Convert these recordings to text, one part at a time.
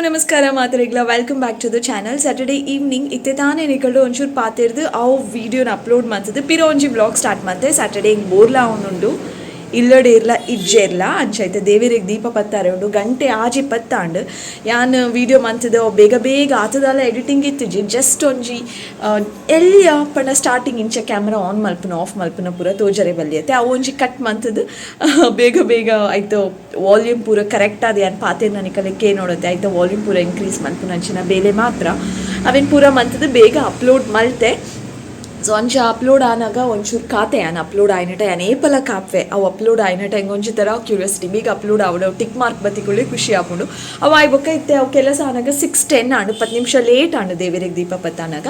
ನಮಸ್ಕಾರ ಮಾತೆರೆಗ್ಲ, welcome back to the channel. Saturday evening ಇತ್ತೆ ತಾನೇ ನಿಕಲ್ಡ ಒಂಚೂರು ಪಾತೆರ್ದು ಅವು ವೀಡಿಯೋನ ಅಪ್ಲೋಡ್ ಮಂತುದು ಪಿರ ಒಂಜಿ ವ್ಲಾಗ್ ಸ್ಟಾರ್ಟ್ ಮಂತೆ. ಸ್ಯಾಟರ್ಡೆ ಇಂಕ್ ಬೋರ್ಲ ಆವೊಂದುಂಡು, ಇಲ್ಲಡೆ ಇರ್ಲ ಇಜ್ಜೆರ್ಲ. ಅಂಚ ಇತ್ತೆ ದೇವೆರೆಗ್ ದೀಪ ಪತ್ತಾರೆ ಉಂಡು. ಗಂಟೆ ಆಜಿ ಪತ್ತಾಂಡ್. ಯಾನ್ ವೀಡಿಯೋ ಮಂತುದು ಅವು ಬೇಗ ಬೇಗ ಆತದಾಲ ಎಡಿಟಿಂಗ್ ಇತ್ತಿಜಿ. ಜಸ್ಟ್ ಒಂಜಿ ಎಲ್ಯ ಪಂಡ ಸ್ಟಾರ್ಟಿಂಗ್ ಇಂಚ ಕ್ಯಾಮ್ರಾ ಆನ್ ಮಲ್ಪುನ ಆಫ್ ಮಲ್ಪುನ ಪೂರ ತೋಜರೆ ಬಲ್ಲಿಯತ್ತೆ. ಅವು ಒಂಜಿ ಕಟ್ ಮಂತುದು ಬೇಗ ಬೇಗ ಐತ ವಾಲ್ಯೂಮ್ ಪೂರ ಕರೆಕ್ಟ್ ಆದ್ ಯಾನ್ ಪಾತೆರ್ನ ನಿಕಲೆ ಕೇನೊಡತ್ತೆ, ಐತ ವಾಲ್ಯೂಮ್ ಪೂರ ಇನ್ಕ್ರೀಸ್ ಮಲ್ಪುನಂಚಿನ ಬೇಲೆ ಮಾತ್ರ. ಅವೆನ್ ಪೂರ ಮಂತುದು ಬೇಗ ಅಪ್ಲೋಡ್ ಮಲ್ತೆ. ಸೊ ಅಂಚ ಅಪ್ಲೋಡ್ ಆನಾಗ ಒಂಚೂರು ಕಾತೆ ಯಾನ್. ಅಪ್ಲೋಡ್ ಆಯಿನಟ ಯಾನ್ ಏಪಲ ಕಾಪ್ವೆ. ಅವು ಅಪ್ಲೋಡ್ ಆಯಿನಟ ಎಂಕ್ ಒಂಜಿ ಥರ ಕ್ಯೂರಿಯಾಸಿಟಿ. ಬೇಗ ಅಪ್ಲೋಡ್ ಆವಡ್, ಅವು ಟಿಕ್ ಮಾರ್ಕ್ ಬತ್ತಿಕೊಳ್ಳಿ ಖುಷಿ ಆಪುಂಡು. ಅವು ಆಯ್ ಬೊಕ್ಕ ಇತ್ತೆ ಅವು ಕೆಲಸ ಆನಾಗ 6:10 ಆಂಡ್. 10 ನಿಮಿಷ ಲೇಟ್ ಆಂಡ್ ದೇವೆರೆಗ್ ದೀಪ ಪತ್ತಾನಾಗ.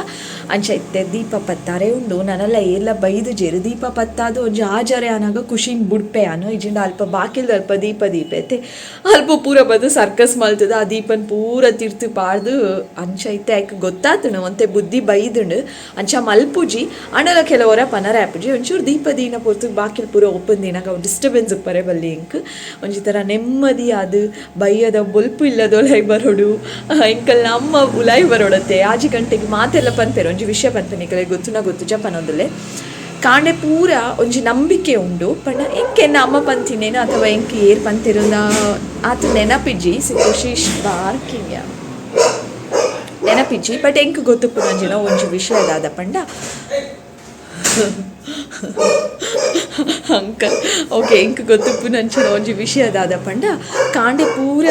ಅಂಚ ಇತ್ತೆ ದೀಪ ಪತ್ತಾರೆ ಉಂಡು. ನನಲ ಏರ್ಲ ಬೈದು ಜೇರು. ದೀಪ ಪತ್ತಾದ್ ಒಂಜಿ ಆಜರೆ ಆನಾಗ ಖುಷಿನ್ ಬುಡ್ಪೆ ಯಾನ್. ಇಜಿಂಡ ಅಲ್ಪ ಬಾಕಿಲ್ದ ಅಲ್ಪ ದೀಪ ದೀಪ ಇತ್ತೆ ಅಲ್ಪ ಪೂರ ಬದ್ ಸರ್ಕಸ್ ಮಲ್ತದ ಆ ದೀಪನ್ ಪೂರ ತಿರ್ತ್ ಪಾಡ್ದ್. ಅಂಚ ಇತ್ತೆ ಐಕ್ ಗೊತ್ತಾತುಂಡು, ಒಂತೆ ಬುದ್ಧಿ ಬೈದುಂಡು. ಅಂಚ ಮಲ್ಪುಜಿ ಆಂಡಲ ಕೆಲವೊರ ಪನರೆ ಆಪುಜಿ. ಒಂಚೂರು ದೀಪ ದೀನ ಪೊರ್ತುಗ್ ಬಾಕಿಲ್ ಪೂರ ಓಪನ್ ದೀನಾಗ ಅವು ಡಿಸ್ಟರ್ಬೆನ್ಸ್ ಉಪ್ಪರೆ ಬಲ್ಲಿ. ಎಂಕ್ ಒಂಜಿ ಥರ ನೆಮ್ಮದಿ ಆದ್ ಬಯ್ಯದ ಬೊಲ್ಪು ಇಲ್ಲದೊಲೈ ಬರೊಡು, ಎಂಕಲ್ನ ಅಮ್ಮ ಉಲಾಯಿ ಬರೊಡತ್ತೆ. 6 ಗಂಟೆಗೆ ಮಾತೆಲ್ಲ ಪನ್ಪೆರ್. ಒಂಜಿ ವಿಷಯ ಪನ್ಪೆ ನಿಕಲೆ ಗೊತ್ತುನ ಗೊತ್ತುಜ ಪನೊಂದುಲ್ಲೆ. ಕಾಂಡೆ ಪೂರ ಒಂಜಿ ನಂಬಿಕೆ ಉಂಡು ಪಂಡ ಎಂಕ್ ಎನ್ನ ಅಮ್ಮ ಪಂತಿನೇನ ಅಥವಾ ಎಂಕ್ ಏರ್ ಪಂತಿರುಂದ ಆತ್ ನೆನಪಿಜ್ಜಿ. ಸಿ ಖುಷಿ ಬಾರ್ಕಿಂಗ್ ನೆನಪಿಜ್ಜಿ. ಬಟ್ ಎಂಕ್ ಗೊತ್ತುಪ್ಪುನಂಚಿನ ಒಂಜಿ ವಿಷಯ ದಾದ ಪಂಡ, ಅಂಕಲ್ ಓಕೆ, ಎಂಕ್ ಗೊತ್ತುಪ್ಪುನಂಚಿನ ಒಂಜಿ ವಿಷಯ ದಾದ ಪಂಡ, ಕಾಂಡೆ ಪೂರ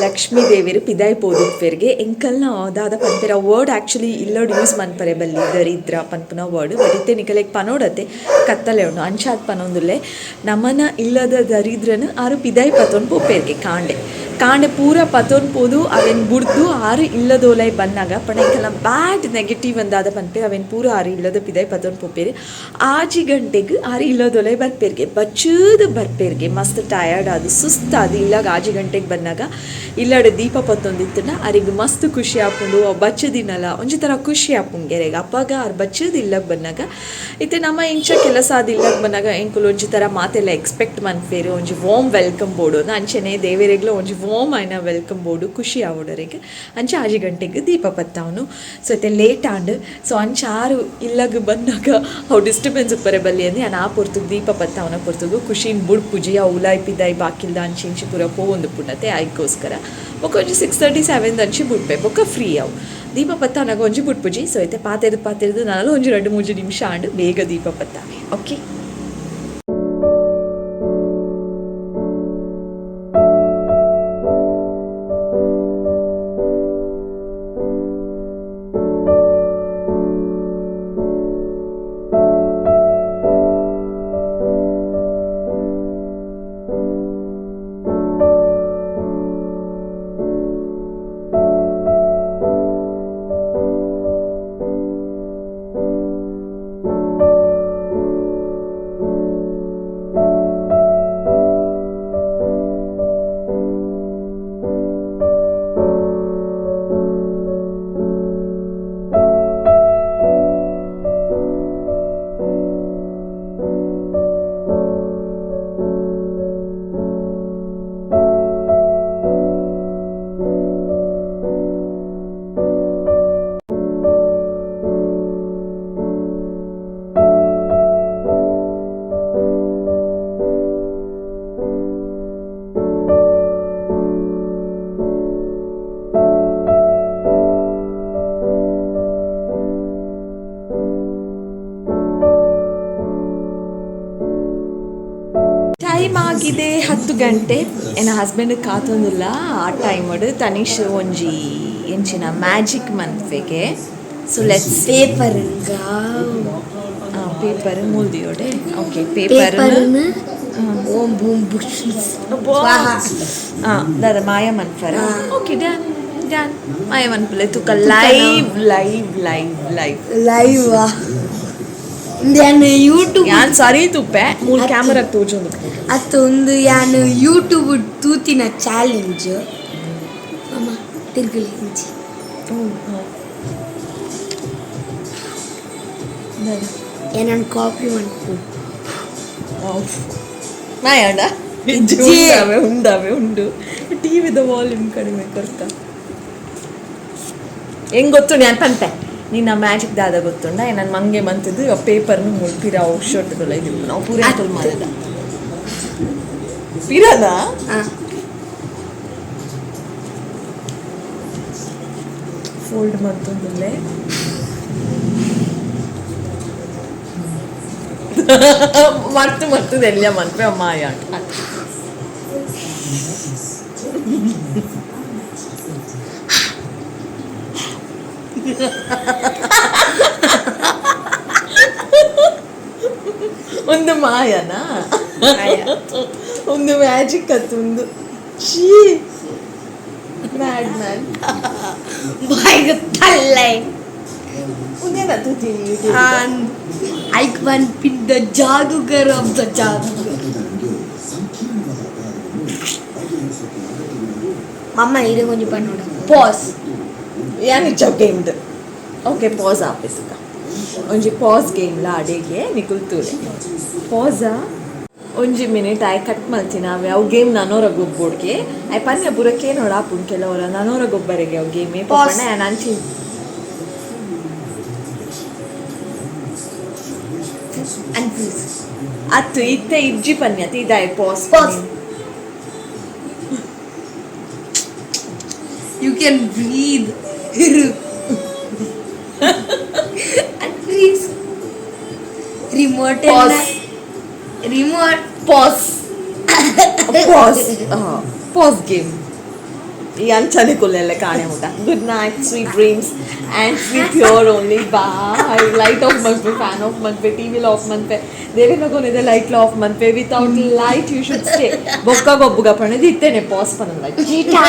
ಲಕ್ಷ್ಮೀ ದೇವೆರ್ ಪಿದಾಯಿ ಪೋದುಪ್ಪೆರ್ಗೆ. ಎಂಕಲ್ನ ದಾದ ಪನ್ಪೆರ್, ಆ ವರ್ಡ್ ಆ್ಯಕ್ಚುಲಿ ಇಲ್ಲಡ್ ಯೂಸ್ ಮನ್ಪರೆ ಬಲ್ಲಿ, ದರಿದ್ರ ಪನ್ಪುನ ವರ್ಡ್. ಬಟ್ ಇತ್ತೆ ನಿಕಲೆಗ್ ಪನೋಡತ್ತೆ, ಕತ್ತಲೆ ಉಂಡು, ಅಂಚಾದ್ ಪನೊಂದುಲ್ಲೆ. ನಮನ ಇಲ್ಲದ ದರಿದ್ರನ್ ಆರು ಪಿದಾಯಿ ಪತ್ತೊಂದು ಪೋಪೆರ್ಗೆ. ಕಾಂಡೆ ಕಾಂಡೆ ಪೂರ ಪತ್ತೊಂದು ಪೋದು ಅವೆನ್ ಬುಡ್ದು ಆರು ಇಲ್ಲದೋಲೈ ಬನ್ನಾಗ ಪಂಡ ಎಂಕಲ್ನ ಬ್ಯಾಡ್ ನೆಗೆಟಿವ್ ಅಂದಾದ ಪನ್ಪೆರ್, ಅವೆನ್ ಪೂರ ಆರು ಇಲ್ಲದ ಪಿದಾಯಿ ಪತ್ತೊಂದು ಪೋಪೆರ್. 6 ಗಂಟೆಗ್ ಆರು ಇಲ್ಲದೋಲೈ ಬರ್ಪೆರ್ಗೆ. ಬಚ್ಚುದು ಬರ್ಪೆರ್ಗೆ, ಮಸ್ತ್ ಟಯರ್ಡ್ ಆದ್ ಸುಸ್ತಾದ್ ಇಲ್ಲಾಗ 6 ಗಂಟೆಗೆ ಬನ್ನಾಗ ಇಲ್ಲಡೆ ದೀಪ ಪತ್ತೊಂದಿತ್ತುಂಡ ಅರೆಗ್ ಮಸ್ತ್ ಖುಷಿ ಆಪುಂಡು. ಅವು ಬಚ್ಚದಿನಲ ಒಂಜಿ ಥರ ಖುಷಿ ಆಪುಂಡು ಗೆರೆಗ್. ಅಪಗ ಆರು ಬಚ್ಚದು ಇಲ್ಲಗ್ ಬನ್ನಾಗ, ಇತ್ತೆ ನಮ್ಮ ಇಂಚ ಕೆಲಸ ಆದ್ ಇಲ್ಲಗ್ ಬನ್ನಾಗ ಎಂಕುಲು ಒಂಜಿ ಥರ ಮಾತೆಲ್ಲ ಎಕ್ಸ್ಪೆಕ್ಟ್ ಮನ್ಪೇರು, ಒಂಜಿ ವಾರ್ಮ್ welcome ಬೋಡು. ಅಂಚೆನೆ ದೇವೆರೆಗ್ಲ ಒಂಜಿ ವಾರ್ಮ್ ಆಯ್ನ welcome ಬೋಡು, ಖುಷಿ ಆವೊಡರೆಗ್. ಅಂಚ 6 ಗಂಟೆಗೆ ದೀಪ ಪತ್ತಾವನು. ಸೊ ಇತ್ತೆ ಲೇಟ್ ಆಂಡ್. ಸೊ ಅಂಚ ಆರು ಇಲ್ಲಗ್ ಬನ್ನಾಗ ಅವು ಡಿಸ್ಟರ್ಬೆನ್ಸ್ ಉಪ್ಪರೆ ಬಲ್ಲಿ ಅಂದ್ ಯಾನ್ ಆ ಪೊರ್ತುಗು ದೀಪ ಪತ್ತಾವನ ಪೊರ್ತುಗು ಖುಷಿನ್ ಬುಡ್ಪುಜಿ. ಅವು ಉಲಾಯ್ ಪಿದಾಯ್ ಬಾಕಿಲ್ದ ಅಂಚಿ ಇಂಚಿ ಪೂರ ಪೋವೊಂದು ಪುಂಡತೆ, ಐಕೋಸ್ಕರ. ಬೊಕ್ಕ ಒಂಜಿ 6:37 ಅಂಚಿ ಬುಡ್ಪೆ, ಬೊಕ್ಕ ಫ್ರೀ. ಅವು ದೀಪ ಪತ್ತಾವನಾಗ ಒಂಜಿ ಬುಡ್ಪುಜಿ. ಸೊ ಇತ್ತೆ ಪಾತೆರ್ದು ಪಾತೆರ್ದು ನನಲ ಒಂಜಿ 2-3 ನಿಮಿಷ ಆಂಡ್. ಬೇಗ ದೀಪ ಪತ್ತಾವೆ. ಓಕೆ. ಟೈಮ್ ಆಗಿದೆ 10 ಗಂಟೆ. ಎನ್ನ ಹಸ್ಬೆಂಡ್ ಕಾತೊಂದುಲ್ಲ. ಆ ಟೈಮ್ ತನಿಷ್ ಒಂಜಿ ಎಂಚಿನ ಮ್ಯಾಜಿಕ್ ಮನ್ಪೆಗೆ. So let's paper. Paper ಮೂಲ್ದಿಯೋಡೆ. Okay, paper. Om boom bush. ದಾದ ಮಾಯ ಮನ್ಪರ? Okay, done done. ಮಾಯ ಮನ್ಪುಲೆ ತುಕ. Live live live live. Live ಯಾನ್ ಯೂಟ್ಯೂಬ್. ಯಾನ್ ಸರಿ ತುಪ್ಪೆ ಮೂಲ್ ಕ್ಯಾಮರಾ ತೋಜೊಂದು. ಅತ್ತ, ಒಂದು ಯಾನ್ ಯೂಟ್ಯೂಬ್ ತೂತಿನ ಚಾಲೆಂಜ್. ಅಮ್ಮ, ತಿರ್ಗಲಿ ಇಂಚಿ. ಏನನ್ ಕಾಪಿ ಮನ್ಪು. ಮಾಯಾಡ? ಇಜ್ಜಿ. ಉಂಡಾವೆ ಉಂಡಾವೆ ಉಂಡು. ಟಿವಿದ ವಾಲ್ಯೂಮ್ ಕಡಿಮೆ ಕೊರ್ಕ. ಹೆಂಗ್ ಗೊತ್ತುಂಡು ಯಾನ್ ಪನ್ಪೆ ನಿನ್ನ ಮ್ಯಾಜಿಕ್ ದಾದ ಗೊತ್ತುಂಡ? ನನ್ನ ಮಂಗೆ ಮಂತದ್ದು ಪೇಪರ್ನು ಮುಲ್ಪಿರ ಶರ್ಟ್ಗಳ ಇದು ನಾವು ಪೂರ ತುಲ್ ಮಾಡಿದ ಪಿರನ. ಆ. ಫೋಲ್ಡ್ ಮಂತೊಂದುಲ್ಲೆ. ಮರ್ತು ಮರ್ತದ ಎಲ್ಲ ಮನ್ಪೆ ಮಾಯ. ಒಂದು ಮಾಯನಾ? ಮಾಯ. ಒಂದು ಮ್ಯಾಜಿಕ್ ಅತ್ತು ಒಂದು. ಛೀ, ಮ್ಯಾಡ್ ಮ್ಯಾನ್. ಬಾಯಿಗೆ ತಲ್ಲೆ. ಒಂದೇನ ತೂತೀನಿ ಯೂಟ್ಯೂಬ್. ಐಕ್ one pin the Jadugar of the Jadugar. ಮಮ್ಮ, ಇದು ಕೊಂಚ ಪನ್ನೋಡ ಪಾಸ್. ಯಾನಿಚ್ಚ ಗೇಮ್ದು? ಓಕೆ, ಪಾಸ್ ಆಪೆ ತುಕ. ಒಂಜಿ ಪಾಸ್ ಗೇಮ್ಲ ಅಡೆಗೆ ನಿಕುಲ್ ತೂಲೆ. ಪಾಸಾ? ಒಂಜಿ ಮಿನಿಟ್ ಆಯ್ ಕಟ್ ಮಲ್ತಿನ. ಅವೆ ಅವು ಗೇಮ್ ನನೋರ ಗೊಬ್ಬೋಡ್ಗೆ ಆಯ್ ಪನ್ಯ ಪೂರ ನೋಡ ಆಪುಂಡು. ಕೆಲವರ ನನೋರ ಗೊಬ್ಬರಿಗೆ ಅವು ಗೇಮ್. Pause. ಪಂಡ ಯಾನ್ ಅಂಚಿ. ಅನ್ಫ್ರೀಸ್. ಅತ್ತು, ಇತ್ತೆ ಇಜ್ಜಿ ಪನ್ಯತ್ ಇದಾಯ್ pass. Pause. You can breathe. Unfreeze. Remote. Pause. Remote. Pass, pass, pass game. ಈ ಅಂಚನೆ ಕುಲ್ಲೆಲ್ಲ ಕಾಣೆ ಮುಟ. Good night, sweet dreams and sleep here only. Bye. Light off ಮನ್ಪೆ, fan of ಮನ್ಪೆ, ಟಿವಿಲ of ಮನ್ಪೆ, ದೇವೇನಗೋನಿದೆ ಲೈಟ್ಲ ಆಫ್ ಮನ್ಪೆ. Without light you should stay. ಬೊಕ್ಕ ಗೊಬ್ಬುಗ ಪಣದು ಇತ್ತೇನೆ ಪಾಸ್ ಪನಲ್ಲ. ಚೀಟಾ.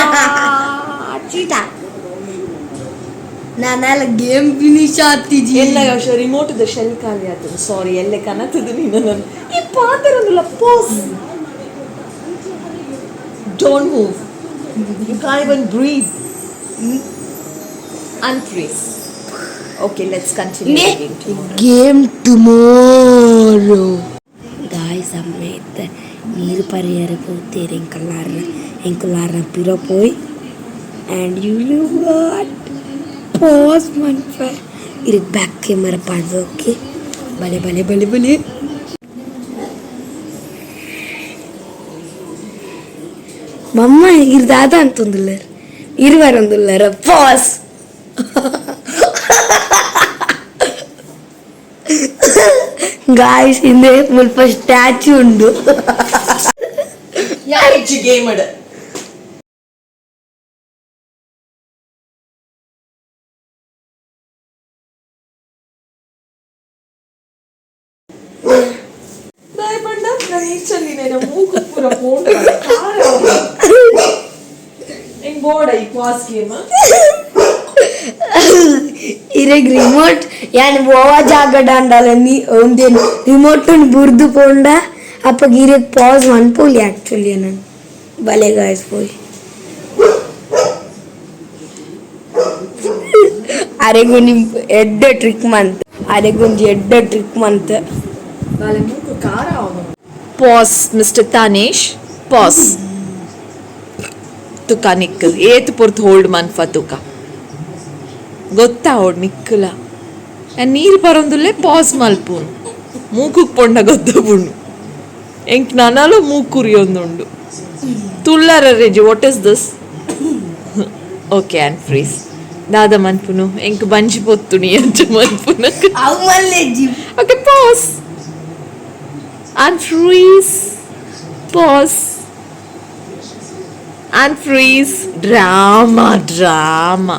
ಚೀಟಾ. ನಾನೆಲ್ಲ ಗೇಮ್ ಫಿನಿಶ್ ಆಗ್ತಿದ್ದಿ. ಎಲ್ಲ ರಿಮೋಟ್ the shell ಖಾಲಿ ಆತದೆ. ಸಾರಿ, ಎಲ್ಲೆ ಕನತದು ನೀನು ನನ್ನ ಈ ಪಾತೆರೊಂದುಲ್ಲ. Pause. Don't move. You can't even breathe. Unfreeze. Okay, let's continue game. Game tomorrow guys. ಅಮ್ಮ ಇತ್ತ ನೀರು ಪರಿಯರ ಪೋತೇರು ಎಂಕಲ್ಲಾರ್ನ ಎಂಕುಲಾರ್ನ ಪಿರ ಪೋಯ್. And you know what? Pause ಮನ್ಪೆ. ಇರಿಗೆ ಬ್ಯಾಕ್ ಕ್ಯಾಮರಾ ಪಾಡ್ದು. ಓಕೆ, ಬಲೆ ಬಲೆ ಬಲೆ ಬಲೆ. ಮಮ್ಮ, ಇರ್ ದಾದ ಅಂತಂದುಲ್ಲರ್ ಇರುವರೊಂದುಲ್ಲರ. Pass guys. ಹಿಂದೆ ಮುಲ್ಪ ಸ್ಟ್ಯಾಚು ಉಂಡು. ಯಾರಿಚ್ಚಿ ಗೇಮ್ ಅಡ? ಪಂಡ ನಾನು ಈಚಲ್ಲಿ నేను ಮೂಗು ಪೂರ ಪೋಂಡು. ಹೆಂಗ್ ಬೋರ್ಡ್ ಈ ಪಾಸ್ ಗೇಮ್? ಇರೆಗ್ ರಿಮೋಟ್ ಯಾನ್ ಓವ ಜಾಗಡ ಅಂಡಲ ನೀ ಒಂದೇನು ರಿಮೋಟ್ ಬುರ್ದು ಪೋಂಡ ಅಪ್ಪಗ ಇರೆಗ್ ಪಾಸ್ ಮನ್ಪೊಲಿ ಆಕ್ಚುಲಿ. ನಾನು ಬಲೆ ಗಾಯ್ಸ್, ಪೋಯ್. ಅರೆಗೊಂಜಿ ಎಡ್ಡೆ ಟ್ರಿಕ್ ಮಂತ್, ಅರೆಗೊಂಜಿ ಎಡ್ಡೆ ಟ್ರಿಕ್ ಮಂತ್. ಬಾಲೆ, ಮೂಗು ಖಾರ. Pass mister Thanesh, pass. ತುಕ ನಿಕ್ ಏತ್ ಪೊರ್ತು ಹೋಲ್ಡ್ ಮನ್ಫ ತುಕ ಗೊತ್ತಾ? ಓಡ್ ನಿಕ್ಕಲ ನೀರು ಬರೋಂದುಲ್ಲೆ. ಪಾಸ್ ಮಲ್ಪುನು ಮೂಕುಕ್ ಪೊಂಡ ಗೊತ್ತಪುಂಡು ಎಂಕ್. ನನಲು ಮೂಕುರಿಯೊಂದುಂಡು ತುಲ್ಲರ Reji. What is this? Okay, unfreeze. ದಾದ ಮನ್ಪುನು? ಎಂಕ್ ಬಂಜಿ ಪೊತ್ತುನಿ ಅಂಚ ಮನ್ಪುನ. ಅವು ಮಲ್ಲೆಜ್ಜಿ. Okay, pause. Unfreeze. Pause. Unfreeze. Drama, drama.